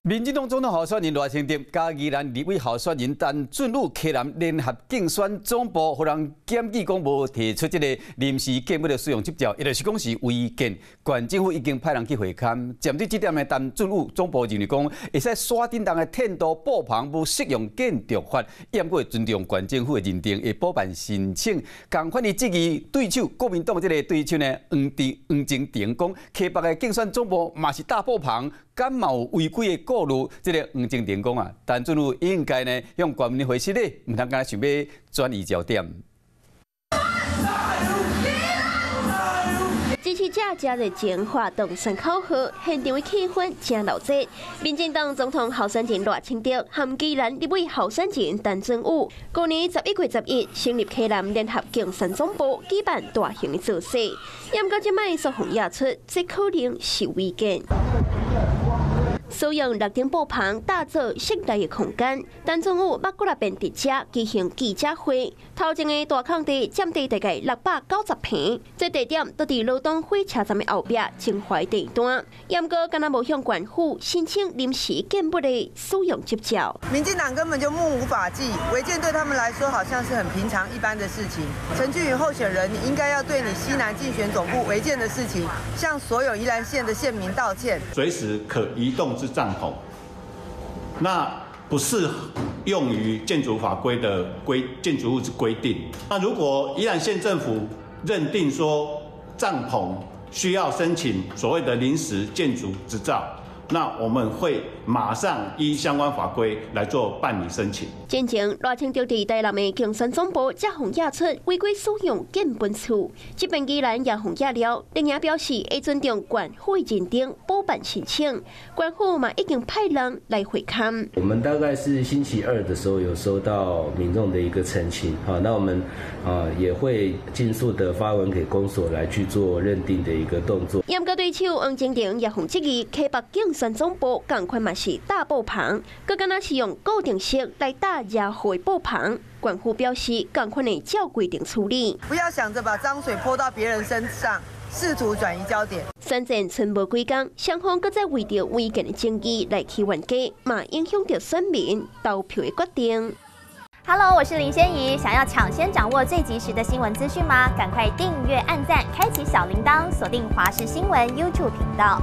民進黨總統候選人賴清德佮宜蘭立委候選人陳俊武溪南聯合競選總部，予人檢舉講無提出這个臨時建物的使用執照，也就是講是違建。縣政府已經派人去會勘。針對這點呢，陳俊武總部認為講，會使山頂棟的天道布棚無適用建築法，毋過會尊重縣政府的認定，會補辦申請。仝款伊質疑對手國民黨這个對手呢，黃金黃金亭講，溪北的競選總部嘛是搭布棚，敢嘛有違規的顧慮？這个黃金亭講啊，陳俊武應該呢向縣民回失禮，毋通干焦想欲轉移焦點。支持者誠熱情發動宣口號，現場的氣氛誠鬧熱。民進黨總統候選人賴清德和宜蘭立委候選人陳俊武，舊年11月11成立溪南聯合競選總部，舉辦大型的造勢。毋過這擺煞予驗出，這可能是違建。使用六頂布棚搭做室內的空間，陳俊武捌過來便佇遮舉行記者會。頭前的大空地佔地大概690坪，這地點都佇羅東火車站的後壁精華地段。毋過敢若無向縣府申請臨時建物的使用執照。民進黨根本就目無法紀，違建對他們來說好像是很平常一般的事情。陳俊宇候選人，你應該要對你溪南競選總部違建的事情，向所有宜蘭縣的縣民道歉。隨時可移動之帳篷，那不適用於建築法規的規建築物之規定。那如果宜蘭縣政府認定說帳篷需要申請所謂的臨時建築執照，那我們會馬上依相關法規來做辦理申請。之前賴清德佇台南的競選總部才予驗出違規使用建本厝，這邊宜蘭也予驗了，另外表示會尊重縣府認定，補辦申請。縣府嘛已經派人來會勘。我們大概是星期二的時候有收到民眾的一個澄清，好，那我們啊也會盡速的發文給公所來去做認定的一個動作。毋過對手黃金亭也予質疑，溪北競選總部仝款嘛是搭布棚，閣敢若是用固定式來搭遮護布棚。縣府表示，仝款會照規定處理。不要想着把髒水潑到別人身上，試圖轉移焦點。選戰賰無幾工，雙方閣再為著違建的爭議來起冤家，嘛影響著選民投票的決定。 Hello，我是林仙怡，想要搶先掌握最及時的新聞資訊嗎？趕快訂閱、按讚、開啟小鈴鐺，鎖定華視新聞 YouTube 頻道。